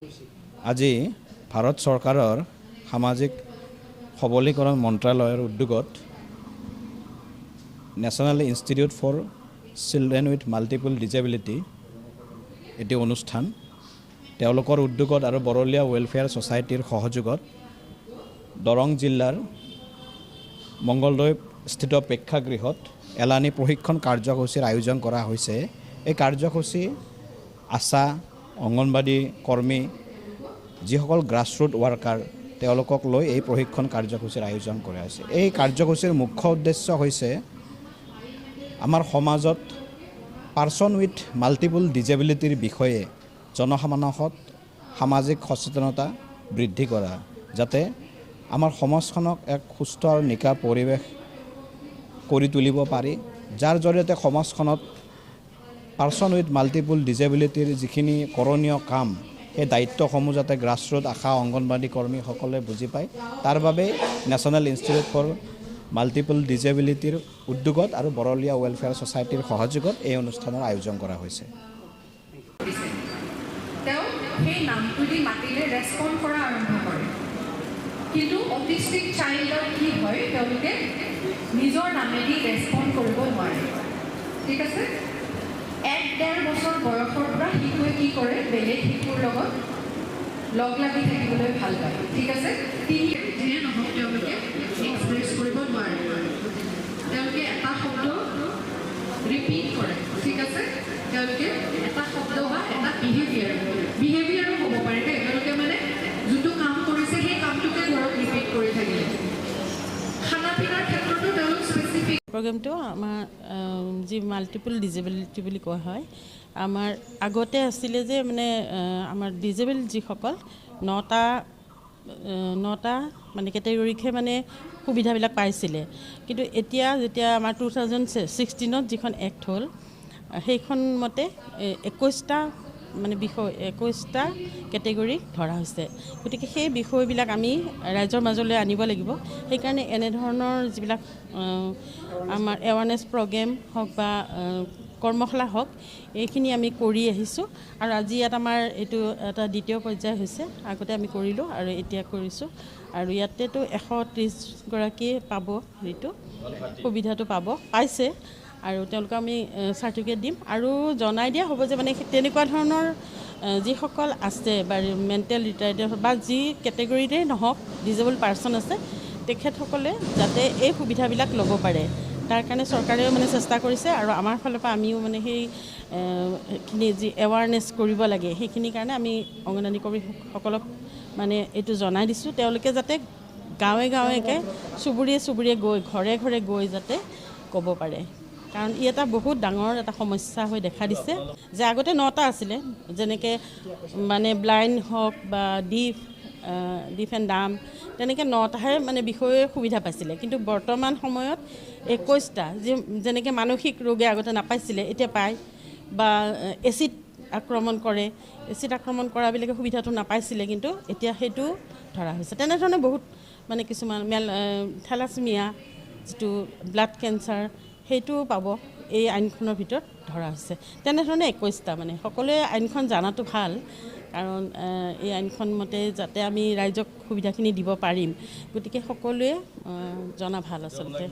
আজি ভাৰত চৰকাৰৰ সামাজিক সবলীকৰণ মন্ত্ৰালয়ৰ উদ্যোগত National Institute for Children with Multiple Disability এটি অনুষ্ঠান তেওঁলোকৰ উদ্যোগত আৰু বৰলীয়া ৱেলফেয়াৰ ছ'চাইটিৰ সহযোগত দৰং জিলাৰ মংগলদৈ স্থিত প্ৰেক্ষাগৃহত এলানি প্ৰশিক্ষণ কাৰ্যসূচীৰ আয়োজন কৰা হৈছে। এই কাৰ্যসূচী আশা, অংগনবাড়ী কৰ্মী, যিসকল গ্ৰাছৰুট ৱৰ্কাৰ তেওঁলোকক লৈ এই প্ৰশিক্ষণ কাৰ্যসূচীৰ আয়োজন কৰা হৈছে। এই কাৰ্যসূচীৰ মুখ্য উদ্দেশ্য হৈছে আমাৰ সমাজত পাৰ্চন উইথ মাল্টিপল ডিজেবিলিটিৰ বিষয়ে জনসামানসত সামাজিক সচেতনতা বৃদ্ধি কৰা, যাতে আমাৰ সমাজখনক এক সুস্থ আৰু নিকা পৰিৱেশ কৰি তুলিব পাৰি, যাৰ জৰিয়তে সমাজখনত পাৰ্চন উইথ মাল্টিপল ডিজেবিলিটিৰ যিখিনি কৰণীয় কাম, সেই দায়িত্বসমূহ যাতে গ্ৰাছৰুট আশা, অংগনবাড়ী কৰ্মীসকলে বুজি পায়, তাৰ বাবে নেশ্যনেল ইনষ্টিটিউট ফৰ মাল্টিপল ডিজেবিলিটিৰ উদ্যোগত আৰু বৰলীয়া ৱেলফেয়াৰ ছ'চাইটিৰ সহযোগত এই অনুষ্ঠানৰ আয়োজন কৰা হৈছে। তেওঁ সেই নামটো দি মাতিলে ৰেচপণ্ড কৰা আৰম্ভ কৰে। কিন্তু অটিষ্টিক চাইল্ডৰ কি হয়, তেওঁলোকে নিজৰ নামেদি ৰেচপণ্ড কৰিব নোৱাৰে। ঠিক আছে, 1-1.5 বছৰ বয়সৰ পৰা শিশুৱে কি কৰে, বেলেগ শিশুৰ লগত লগ লাগি থাকিবলৈ ভাল পায়। ঠিক আছে, তিনি যিয়ে নহওক তেওঁলোকে এক্সপ্ৰেছ কৰিব নোৱাৰে, তেওঁলোকে এটা শব্দ ৰিপিট কৰে। ঠিক আছে, তেওঁলোকে এটা শব্দ বা এটা বিহেভিয়াৰো হ'ব পাৰে দেই, তেওঁলোকে মানে যোনটো কাম কৰিছে সেই কামটোকে ধৰক ৰিপিট কৰি থাকিলে। খানা পিনাৰ ক্ষেত্ৰতো তেওঁলোক স্পেচিফিক। প্ৰগ্ৰেমটো আমাৰ যি মাল্টিপল ডিজেবিলিটি বুলি কোৱা হয়, আমাৰ আগতে আছিলে যে মানে আমাৰ ডিজেবল যিসকল নটা মানে কেটেগৰীকহে মানে সুবিধাবিলাক পাইছিলে। কিন্তু এতিয়া যেতিয়া আমাৰ 2016ত যিখন এক্ট হ'ল, সেইখন মতে 21টা মানে বিষয়, 21টা কেটেগৰীক ধৰা হৈছে। গতিকে সেই বিষয়বিলাক আমি ৰাইজৰ মাজলৈ আনিব লাগিব। সেইকাৰণে এনেধৰণৰ যিবিলাক আমাৰ এৱাৰনেছ প্ৰগ্ৰেম হওক বা কৰ্মশালা হওক, এইখিনি আমি কৰি আহিছোঁ। আৰু আজি ইয়াত আমাৰ এইটো এটা দ্বিতীয় পৰ্যায় হৈছে। আগতে আমি কৰিলোঁ আৰু এতিয়া কৰিছোঁ। আৰু ইয়াতেতো 130 গৰাকীয়ে পাব, সেইটো সুবিধাটো পাব পাইছে। আৰু তেওঁলোকক আমি চাৰ্টিফিকেট দিম আৰু জনাই দিয়া হ'ব যে মানে তেনেকুৱা ধৰণৰ যিসকল আছে বা মেণ্টেল ৰিটাৰ্ডেড বা যি কেটেগৰীতে নহওক ডিজেবল পাৰ্চন আছে, তেখেতসকলে যাতে এই সুবিধাবিলাক ল'ব পাৰে, তাৰ কাৰণে চৰকাৰেও মানে চেষ্টা কৰিছে। আৰু আমাৰ ফালৰ পৰা আমিও মানে সেইখিনি যি এৱাৰনেছ কৰিব লাগে, সেইখিনিৰ কাৰণে আমি অংগনবাড়ী কৰ্মীসকলক মানে এইটো জনাই দিছোঁ, তেওঁলোকে যাতে গাঁৱে গাঁৱেকে, চুবুৰীয়ে চুবুৰীয়ে গৈ, ঘৰে ঘৰে গৈ যাতে ক'ব পাৰে। কাৰণ ই এটা বহুত ডাঙৰ এটা সমস্যা হৈ দেখা দিছে যে আগতে নটা আছিলে, যেনেকৈ মানে ব্লাইণ্ড হওক বা ডিফ এণ্ড ডাম, তেনেকৈ নটাহে মানে বিষয়ে সুবিধা পাইছিলে। কিন্তু বৰ্তমান সময়ত 21টা, যি যেনেকৈ মানসিক ৰোগে আগতে নাপাইছিলে, এতিয়া পায়, বা এচিড আক্ৰমণ কৰে, এচিড আক্ৰমণ কৰাবিলাকে সুবিধাটো নাপাইছিলে, কিন্তু এতিয়া সেইটো ধৰা হৈছে। তেনেধৰণে বহুত মানে কিছুমান থেলাছেমিয়া, যিটো ব্লাড কেঞ্চাৰ, সেইটোও পাব, এই আইনখনৰ ভিতৰত ধৰা হৈছে। তেনেধৰণে 21টা মানে সকলোৱে আইনখন জনাটো ভাল, কাৰণ এই আইনখন মতে যাতে আমি ৰাইজক সুবিধাখিনি দিব পাৰিম। গতিকে সকলোৱে জনা ভাল আচলতে।